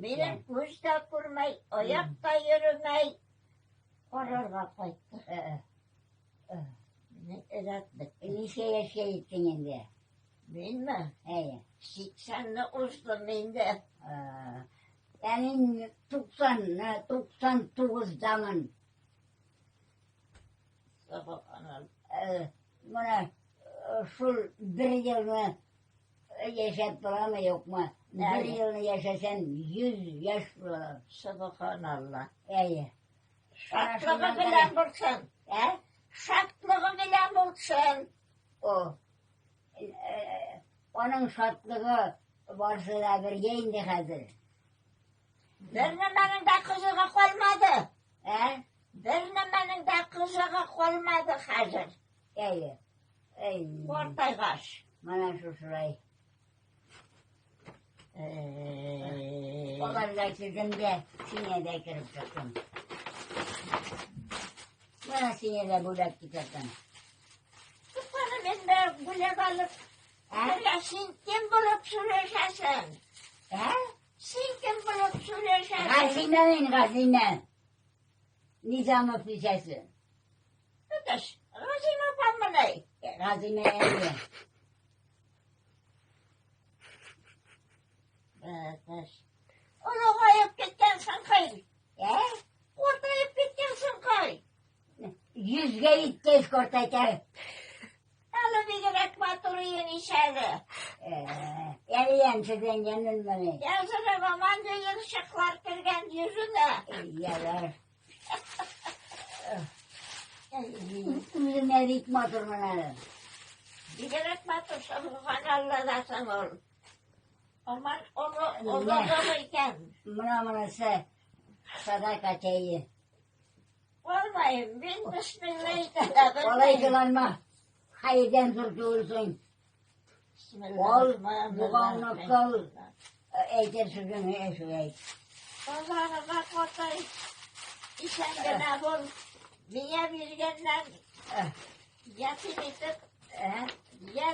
Минем күз дә күрмәй, аяк та йөремәй. Карарга кайтты. Минем эрәт бетте. Ничә яшькә җиттең инде? Минме? Әйе. 80-не уздым инде. Ә мин 90, 99-дамын. Менә шул бер елны яшәп буламы, юкмы? Бер елны яшәсәм, 100 яшь була. Субханалла. Әйе. Шатлыгы белән булсын. Ә? Шатлыгы белән булсын. О. Аның шатлыгы барсы да бергә инде хәзер. Бер нәмәнең дә кызыгы калмады. Ә? Бер нәмәнең дә кызыгы калмады хәзер. Әйе. Әй. Картайгач. Менә шушылай. Алар да килдем дә, сине дә кереп чыктым. Менә сине дә бүләк китердем. Туктале, мин дә бүләк алып. Әллә син кем булып сөйләшәсең? Ә? Син кем булып сөйләшәсең? Газинә мин, Газинә. Низамов бисәсе. Тотыш, Газинә апамыни? Газинә әйе. Тотыш. Олыгаеп киткәнсең кый. Ә? Картаеп киткәнсең кый. Йөзгә җиткәч картайта. Әле бигрәк матур иең ич әле. Әле ямьсезләнгәнмен. Языры гаман җыерчыклар кергән йөзенә. Ярар. Үземә бик матурмын әле. Бигрәк матур субханалладасың ул. Аман олы олы икән. Менә монысы садака чәе. Алмайым, мин бисмилла әйтә дә Алай белмим. кыланма. Хәердән зур түгелсең. Ал, дугаңны кыл. Әйтер сүзеңне шулай. Базарыма катай. Исән генә бул. Миңа биргәннән ятим итеп, Ә? я